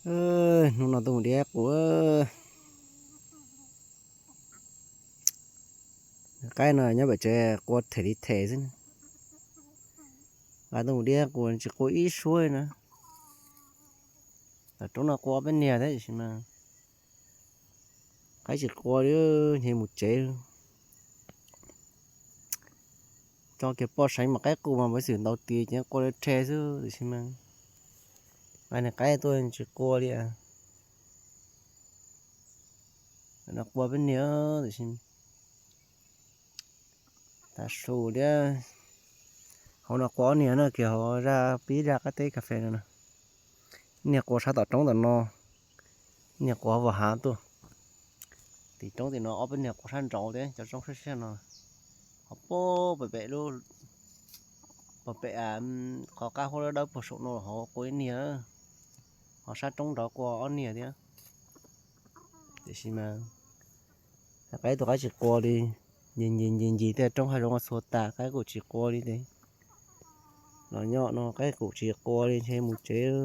Hnub no tuaj mus diab quas. Qaib no nyob pem tsev qua them li them xwb. Nqa tuaj mus diab quas tsis qua ib suab na. Tom roob no qua ob peb niag thiab tiam sis mas qaib tsis qua li, nce mus tsev. Tso kiag poj seev mas qaib qus mas peb xwm ntaus tis ces qua li rhe xwb tiam sis mas nqa niag qaib tuaj tsis qua li. No qua peb niag tiam sis tas su thiab. Hauv no qua ob niag no kiag hauv zaj pib zaj qab teb cà phê no na. Niag qua sab tom roob tom no, niag qua hauv hav tuaj. Tim roob tim no ob peb niag qua sab nraud thiab cov roob sab sab no. Ho puag pem lub, puag pem qhov qab huab dawb dawb puag saum no hauv qua ib niag, ho sab roob nraud qua ob niag thiab. Tiam sis mas qaib tus qaib tsis qua li, ncig ncig ncig ncig tej roob hav zoov txhua tas qaib kuj tsis qua li ces los nyob no qaib kuj tsis qua li ntshe mus tsev.